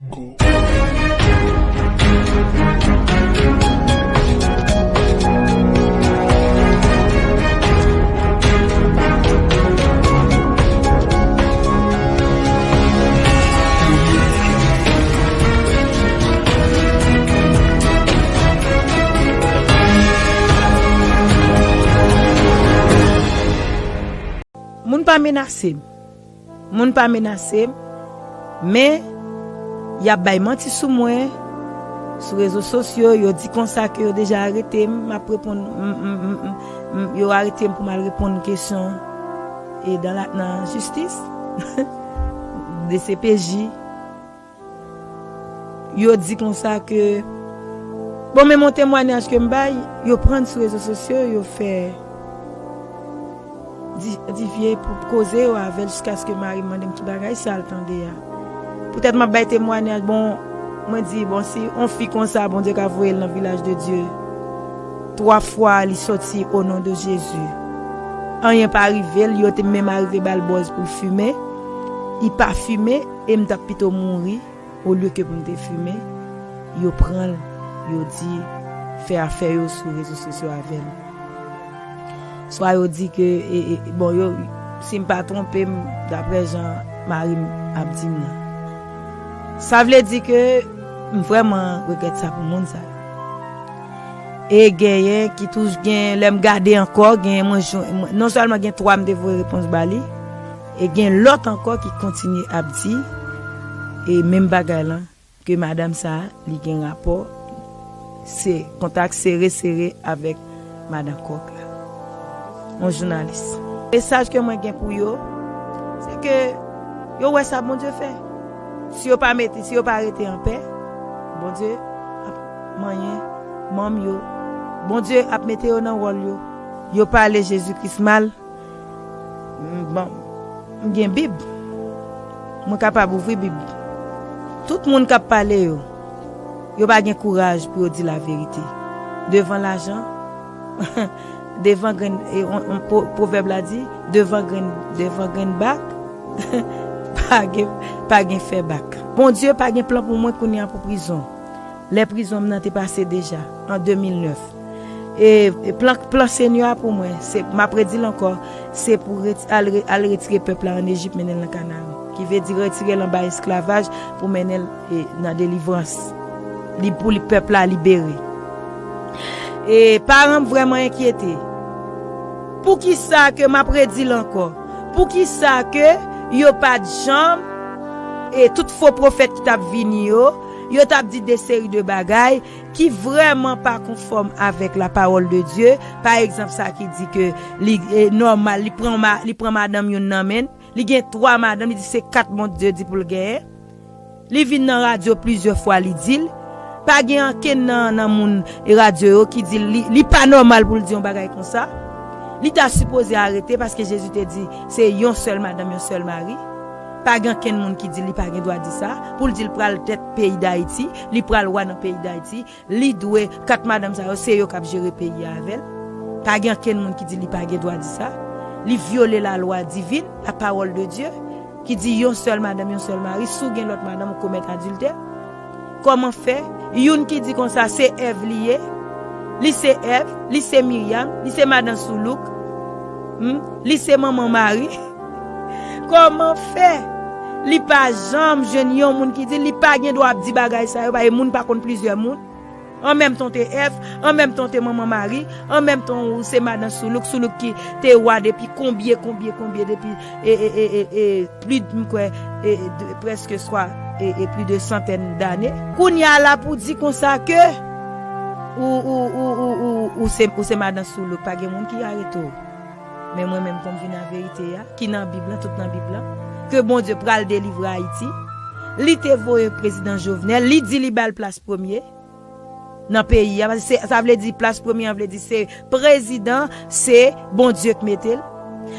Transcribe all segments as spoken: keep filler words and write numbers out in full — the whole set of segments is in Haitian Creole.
Moun pa menase m. Moun pa menase m, men y ap bay manti sou mwen, sou rezo sosyo, yo di konsa ke yo deja arete m, m ap reponn, m, m, m, m, m, yo arete m pou m al reponn kesyon e dan la, nan jistis, D C P J. Yo di konsa ke, bon, men yon temwanyaj ke m bay, yo pran sou rezo sosyo, yo fè di-, divye pou koze yo avè l jiskaske mari m mande m ki bagay sa l tande a. Poutèt m ap bay temwanyaj, bon, mwen di, bon, si yon fi konsa, Bondye ka voye l nan vilaj de Dye. Twa fwa li soti o non de Jezi. Anyen pa rive l, yo te menm arive ba l bòz pou l fimen. Li pa fimen, e m t ap pito mouri. Olye ke pou m te fimen, yo pran l, yo di, fè afè yo sou rezo sosyo avè l. Swa yo di ke, e, e, bon, yo, si m pa twonpe m, daprè jan mari m ap di m nan. Sa vle di ke m vrèman regrèt sa pou moun sa yo. E genyen ki toujou gen, lè m gade ankò, genyen mwen jwenn, mwen, non sèlman gen twa m te voye repons ba li, e gen lòt ankò ki kontinye ap di, e menm bagay lan, ke madanm sa a, li gen rapò, se kontak sere sere avèk madan Kòk la. Yon jounalis. Mesaj ke mwen gen pou yo, se ke yo wè sa Bondye fè. Si yo pa mete, si yo pa rete anpè, Bondye ap manyen manm yo. Bondye ap mete yo nan wòl yo. Yo pale Jezi Kris mal. M, bon, m gen Bib. Mwen kapab ouvri Bib. Tout moun k ap pale yo, yo pa gen kouraj pou yo di laverite. Devan lajan, devan grenn, e, on, on, pwo-, pwovèb la di, devan grenn, devan grenn bak, pa gen, pa gen fè bak. Bondye pa gen plan pou mwen kounye a pou prizon. Lè prizon m nan te pase deja, an de mil nèf. E, e plan, plan Senyè a pou mwen, se, m ap redi l ankò, se pou reti-, al re-, al retire pèp la ann Ejip, mennen l nan Kanaran. Ki vle di retire l anba esklavaj pou mennen l, e, nan delivrans. Li, pou li, pèp la libere. E paran m vrèman enkyete. Poukisa ke m ap redi l ankò? Poukisa ke yo pa t janm, e tout fo pwofèt ki t ap vini yo, yo t ap di de seri de bagay ki vrèman pa konfòm avèk la parole de Dieu. Pa egzanp, sa ki di ke li, e, nòmal, li pran ma-, li pran madanm youn nan men l, li gen twa madanm, li di se kat Bondye di pou l genyen. Li vin nan radyo plizyè fwa, li di l. Pa gen ankenn nan, nan moun radyo yo ki di l, li, li pa nòmal pou l di yon bagay konsa. Li ta sipoze arete paske Jezi te di se yon sèl madanm, yon sèl mari. Pa gen ankenn moun ki di li pa gen dwa di sa, pou l di l pral tèt peyi Dayiti, li pral wa nan peyi Dayiti, li dwe kat madanm sa yo, se yo k ap jere peyi a avè l. Pa gen ankenn moun ki di li pa gen dwa di sa. Li vyole lalwa divin, la parole de Dieu, ki di yon sèl madanm, yon sèl mari, si w gen lòt madanm, ou komèt adiltè. Kòman fè? Youn ki di konsa se Èv li ye, li se Èv, li se Miryam, li se madan Soulouk, hmm? Li se manman Mari. Kòman fè? Li pa janm jwenn yon moun ki di li pa gen dwa ap di bagay sa yo, paske moun pa konn plizyè moun. An menm tan w te Èv, an menm tan w te manman Mari, an menm tan w se madan Soulouk, Soulouk ki te wa depi konbyen, konbyen, konbyen, depi, e, e, e, e, e, pli, m kwè, e, e, de, prèske swa, e, e, pli de santèn dane. Kounye a la pou di konsa ke ou, ou, ou, ou, ou, ou se, ou se madan Soulouk, pa gen moun ki arete w. Men mwen menm, pou m vin a verite a, ki nan Bib lan, tout nan Bib lan, ke Bondye pral delivre Ayiti, li te voye prezidan Jovenel, li di li ba l plas premye nan peyi a, paske se, sa vle di plas premye an vle di se prezidan, se Bondye k mete l.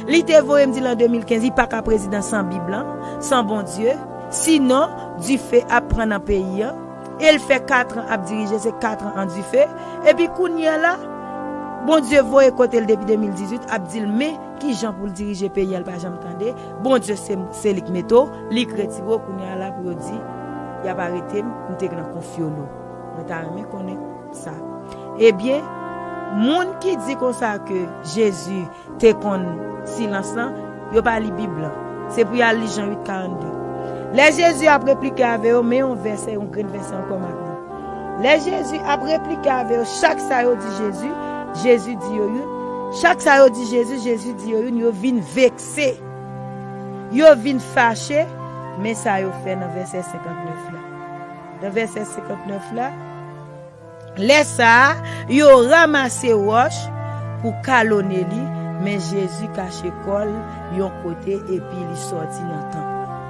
Li te voye m di l an de mil kenz, li pa ka prezidan san Bib lan, san Bondye. Sinon, dife ap pran nan peyi an. E l fè kat an ap dirije, se kat an an dife. Epi kounye a la, Bondye voye kote l depi de mil dizuit, ap di l men kijan pou l dirije peyi a, l pa janm tande. Bondye se, se li k mete w, li k retire w, kounye a la pou yo di y ap arete m, m te nan konfyolo. Mwen ta renmen konnen sa. Ebyen, moun ki di konsa ke Jezi te konn silans lan, yo pa li Bib lan. Se pou y al li Jan uit karannde. Lè Jezi ap replike avè yo, men yon vèsè, yon grenn vèsè ankò m ap li. Lè Jezi ap replike avè yo, chak sa yo di Jezi, Jezi di yo youn. Chak sa yo di Jezi, Jezi di yo youn, yo vin vekse. Yo vin fache, men sa yo fè nan vèsè senkantnèf la. Nan vèsè senkantnèf la, lè sa a, yo ranmase wòch pou kalonnen li, men Jezi kache kò l yon kote epi li sòti nan tanp lan.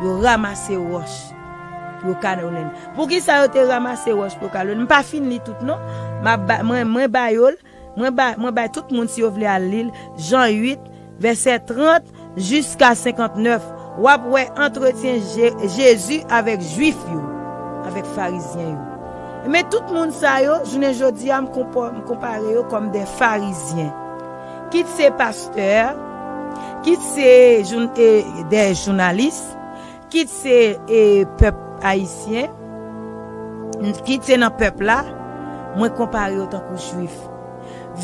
Yo ranmase wòch pou yo kalonnen l. Poukisa yo te ranmase wòch pou yo kalonnen l? M pa fin li tout non. M ap ba, mwen, mwen ba yo l. Mwen ba, mwen bay tout moun, si yo vle al li l, Jan uit, vèsè trant jiska senkantnèf. W ap wè antretyen Je-, Jezi avèk Jwif yo, avèk Farizyen yo. Men tout moun sa yo, jounen jodi a, m konpa-, m konpare yo kòm de Farizyen. Kit se pastè, kit se joun-, e, de jounalis, kit se, e, pèp ayisyen, kit se nan pèp la, mwen konpare yo tankou Jwif.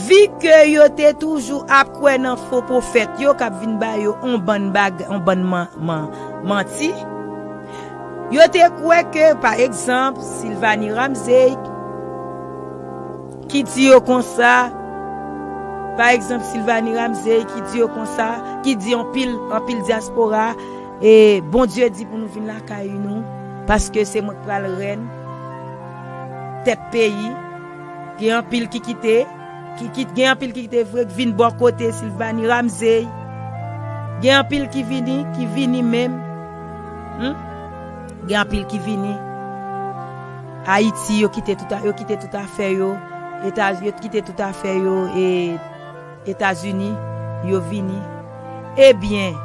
Vi ke yo te toujou ap kwè nan fo pwofèt yo k ap vin ba yo on bann bag-, on bann man-, man-, manti, yo te kwè ke, pa egzanp, Sylvanie Ramsey ki di yo konsa, pa egzanp, Sylvanie Ramsey ki di yo konsa, ki di anpil, anpil dyaspora, e Bondye di pou nou vin lakay nou, paske se mwen k pral rèn tèt peyi. Gen anpil ki kite, ki, ki, gen anpil ki kite vre, k vin bò kote Sylvanie Ramsey. Gen anpil ki vini, ki vini menm. Hmm? Gen anpil ki vini. Ayiti, yo kite tout a, yo kite tout afè yo. Etaz-, yo kite tout afè yo, e Etazini, yo vini. Ebyen,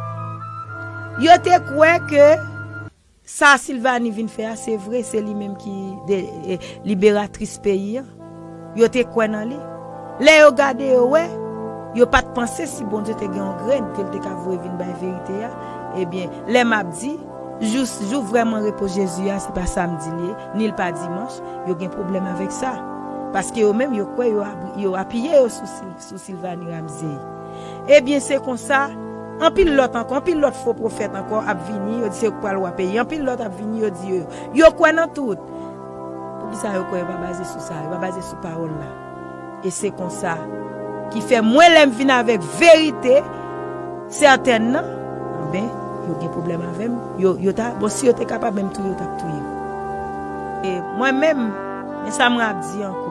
yo te kwè ke sa Sylvanie vin fè a, se vre, se li menm ki de, e, liberatris peyi an. Yo te kwè nan li. Lè yo gade, yo wè, yo pa t panse si Bondye te gen yon grenn ke l te ka voye vin bay verite a. Ebyen, lè m ap di, jou, jou vrèman repo Jezi a, se pa samdi l ye, ni l pa dimanch, yo gen pwoblèm avèk sa. Paske yo menm, yo kwè yo abri-, yo apiye yo sou, Sil-, sou Sylvanie Ramsey. Ebyen, se konsa, anpil lòt ankò, anpil lòt fo pwofèt ankò ap vini, yo di se yo k pral wa peyi. Anpil lòt ap vini, yo di yo, yo kwè nan tout. Poukisa yo kwè yo pa baze sou sa? Yo pa baze sou pawòl la. E se konsa ki fè mwen, lè m vin avèk verite sètèn nan, anben, yo gen pwoblèm avè m. Yo, yo ta, bon, si yo te kapab menm touye, yo t ap touye m. E mwen menm, men sa mwen ap di ankò.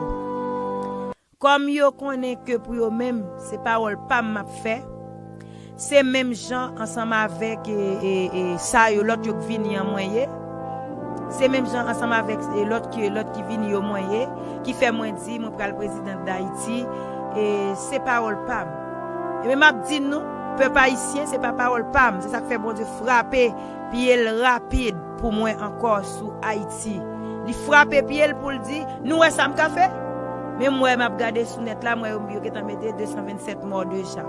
Kòm yo konnen ke pou yo menm, se pawòl pa m m ap fè, se menm jan ansanm avèk, e, e, e, sa yo, lòt yo k vini an mwen ye. Se menm jan ansanm avèk, e, lòt ki, lòt ki vini yo mwen ye, ki fè mwen di mwen pral prezidan Dayiti, e se pawòl pa m. Ebyen, m ap di nou, pèp ayisyen, se pa pawòl pa m. Se sa k fè Bondye frape pye l rapid pou mwen ankò sou Ayiti. Li frape pye l pou l di, nou wè sa m ka fè? Men m wè, m ap gade sou nèt la, m wè yo, yo gentan mete de san vennsèt mò deja.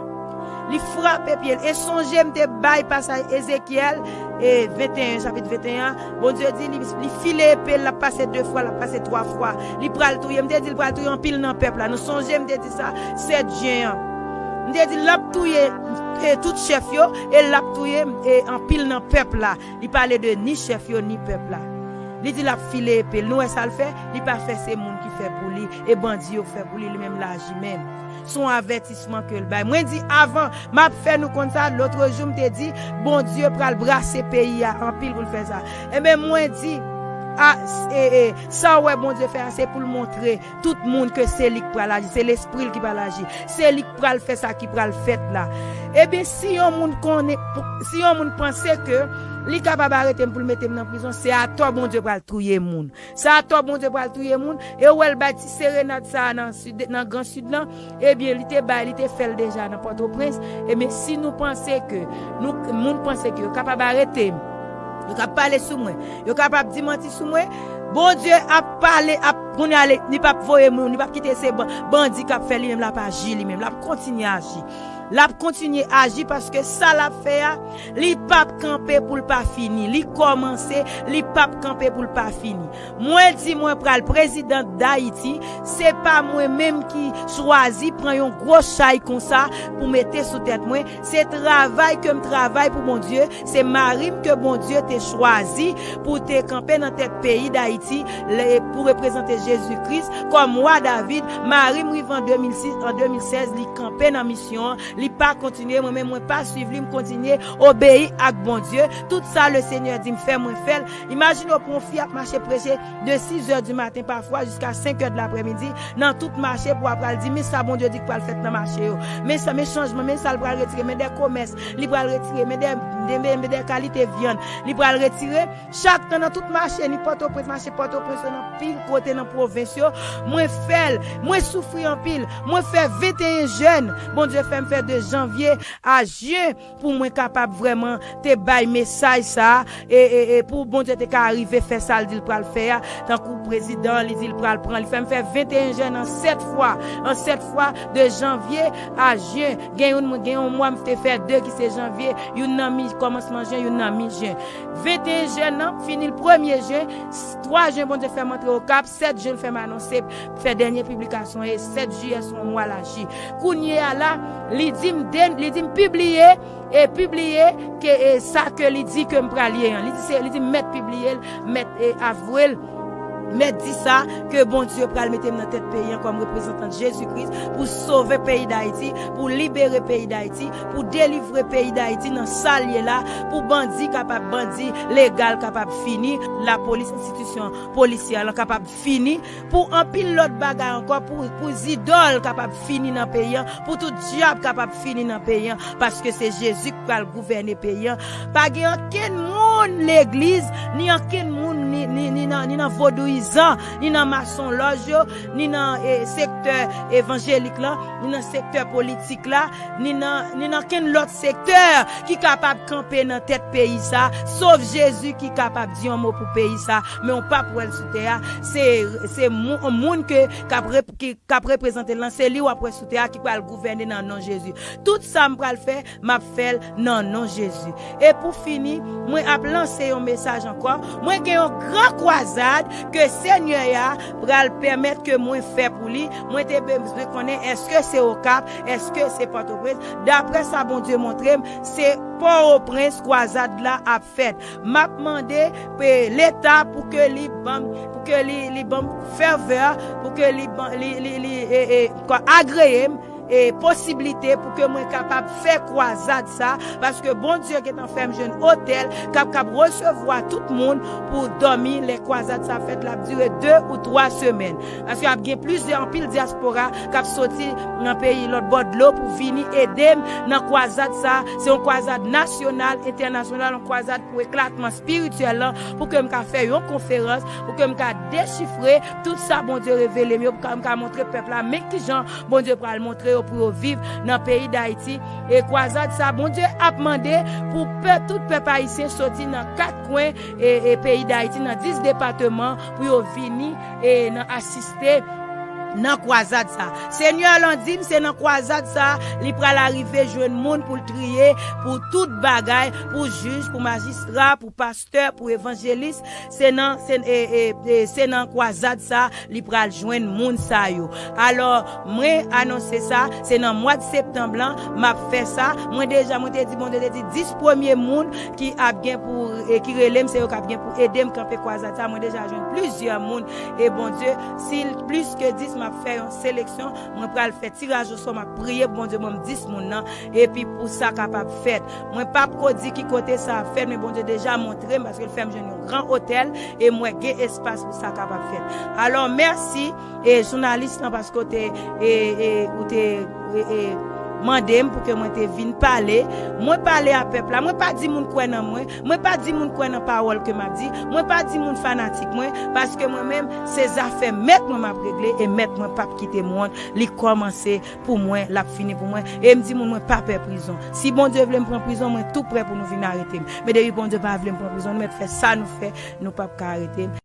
Li frape pye l. E sonje, m te bay pasaj Ezekyèl, e venteyen, chapit venteyen an, Bondye di, li, li file epe l, l ap pase de fwa, l ap pase twa fwa. Li pral touye. M te di, l pral touye anpil nan pèp la. Nou sonje, m te di sa, sèt jen an. M te di, l ap touye, e, tout chèf yo, e l ap touye, e, anpil nan pèp la. Li pale de ni chèf yo, ni pèp la. Li di l ap file epe l. Nou wè sa l fè? Li pa fè, se moun ki fè pou li, e bandi yo fè pou li, li menm l aji menm. Se yon avètisman ke l bay. Mwen di avan, m ap fè nou konn sa, lotrejou m te di, Bondye pral brase peyi a anpil pou l fè sa. Enben, mwen di, a, e, e, sa w wè Bondye fè a, se pou l montre tout moun ke se li k pral aji, se lespri l ki pral aji, se li k pral fè sa ki pral fèt la. Ebyen, si yon moun konnen, si yon moun panse ke li kapab arete m pou l mete m nan prizon, se atò Bondye pral touye moun. Se atò Bondye pral touye moun. E ou wè l bay ti serenad sa a nan sid, nan Gran Sid lan. Ebyen, li te bay, li te fè l deja nan Pòtoprens. Ebyen, si nou panse ke, nou, moun panse ke yo kapab arete m, yo kab pale sou mwen, yo kapab di manti sou mwen, Bondye ap pale, ap kounye a li p ap voye moun, li p ap kite se bandi k ap fè li menm, l ap aji li menm, l ap kontinye aji. L ap kontinye aji paske sa l ap fè a, li p ap kanpe pou l pa fini. Li kòmanse, li p ap kanpe pou l pa fini. Mwen di mwen pral prezidan Dayiti, se pa mwen menm ki chwazi pran yon gwo chay konsa pou mete sou tèt mwen. Se travay ke m travay pou Bondye, se mari m ke Bondye te chwazi pou te kanpe nan tèt peyi Dayiti, pou reprezante Jezi Kris kòm wa David. Mari m rive an de mil sis, an de mil sèz, li kanpe nan misyon an, li pa kontinye, mwen menm mwen pa swiv li, m kontinye obeyi ak Bondye. Tout sa Lesenyè di m fè, mwen fè l. Imajine w pou yon fi ap mache preche de sis è di maten pafwa jiska senk è de laprèmidi nan tout mache pou apral di men sa Bondye di k pral fèt nan mache yo. Men sa, men chanjman, men sa l pral retire, men de komès li pral retire, men de, de, men de kalite vyann li pral retire. Chak tan nan tout mache, ni Pòtoprens, mache Pòtoprens yo nan pil kote nan pwovens yo, mwen fè l, mwen soufri anpil, mwen fè venteyen jèn, Bondye fè m fè de janvye a jen pou mwen kapab vrèman te bay mesaj sa a, e, e, e pou Bondye te ka rive fè sa l di l pral fè a, tankou prezidan, li di l pral pran, li fè m fè venteyen jèn an sèt fwa, an sèt fwa de janvye a jen, gen youn, gen yon mwa m te fè de ki se janvye, youn nan mi kòmansman jen, youn nan mi jen. Venteyen jen nan, fini l premye jen, twa jen Bondye fè m antre Okap, sèt jen l fè m anonse, fè dènye piblikasyon, e sèt jiyè se yon mwa l aji. Kounye a la, li di m de, li di m pibliye, e pibliye ke, e sa ke li di ke m pral ye an. Li di se, li di m mèt pibliye l, mèt, e avwe l, mèt di sa ke Bondye pral mete m nan tèt peyi an kòm reprezantan Jezi Kris pou sove peyi Dayiti, pou libere peyi Dayiti, pou delivre peyi Dayiti nan sa l ye la, pou bandi kapab, bandi legal kapab fini, lapolis, enstitisyon polisyè lan kapab fini, pou anpil lòt bagay ankò, pou, pou zidòl kapab fini nan peyi an, pou tout dyab kapab fini nan peyi an, paske se Jezi k pral gouvène peyi an. Pa gen ankenn moun legliz, ni ankenn moun, ni, ni, ni nan, ni nan vodouyizan, ni nan masonlòj yo, ni nan, e, sektè evanjelik lan, ni nan sektè politik la, ni nan, ni nan kenn lòt sektè ki kapab kanpe nan tèt peyi sa, sof Jezi ki kapab di yon mo pou peyi sa, men w p ap wè l sou tè a. Se, se mou-, moun ke, k ap rep-, ki, k ap reprezante l lan, se li w ap wè sou tè a ki pral gouvène nan non Jezi. Tout sa m pral fè, m ap fè l nan non Jezi. E pou fini, mwen ap lanse yon mesaj ankò. Mwen gen yon gran kwazad ke Senyè a pral pèmèt ke mwen fè pou li. Mwen te bezwen konnen èske se Okap, èske se Pòtoprens. Daprè sa Bondye montre m, se Pòtoprens kwazad la ap fèt. M ap mande, e, Leta pou ke li ban m, pou ke li, li ban m favè, pou ke li ban, li, li, li, e, e, kwa, agreye m, e, posiblite pou ke mwen kapab fè kwazad sa, paske Bondye gentan fè m jwenn otèl k ap kab resevwa tout moun pou dòmi lè kwazad sa fèt, l ap dire de ou twa semèn. Paske ap gen plizyè, anpil dyaspora k ap soti nan peyi lòt bò dlo pou vini ede m nan kwazad sa. Se yon kwazad nasyonal, entènasyonal, yon kwazad pou eklatman espirityèl lan, pou ke m ka fè yon konferans, pou ke m ka dechifre tout sa Bondye revele m yo, pou ka, m ka montre pèp la men kijan Bondye pral montre yo pou yo viv nan peyi Dayiti. E kwazad sa, Bondye ap mande pou pèp, tout pèp ayisyen soti nan kat kwen, e, e peyi Dayiti, nan dis depatman, pou yo vini, e, nan asiste nan kwazad sa. Senyè lan di m, se nan kwazad sa, li pral arive jwenn moun pou l triye, pou tout bagay, pou jij, pou majistra, pou pastè, pou evanjelis, se nan, se, e, e, e, se nan kwazad sa, li pral jwenn moun sa yo. Alò, mwen anonse sa, se nan mwa septanm lan, m ap fè sa. Mwen deja, mwen te di, Bondye te di, dis premye moun ki ap gen pou, e, ki rele m, se yo k ap gen pou ede m kanpe kwazad sa. Mwen deja jwenn plizyè moun. E Bondye, si l plis ke dis, m ap fè yon seleksyon. Mwen pral fè tiraj osò, m ap priye pou Bondye ban m dis moun nan. Epi pou sa kapab fèt. Mwen p ap ko di ki kote sa ap fèt, men Bondye deja montre m, paske l fè m jwenn yon gran otèl, e m wè gen espas pou sa kapab fèt. Alò, mèsi, e, jounalis lan, paske w te, e, e, ou te, e, e, mande m pou ke mwen te vin pale. Mwen pale a pèp la. Mwen pa di moun kwè nan mwen. Mwen pa di moun kwè nan pawòl ke m ap di. Mwen pa di moun fanatik mwen. Paske mwen menm, se zafè mèt mwen m ap regle. E mèt mwen p ap kite m wont. Li kòmanse pou mwen, l ap fini pou mwen. E m di moun, mwen pa pè prizon. Si Bondye vle m pran prizon, mwen tou prè pou nou vin arete m. Men depi Bondye pa vle m pran prizon, nou mèt fè sa nou fè, nou p ap ka arete m.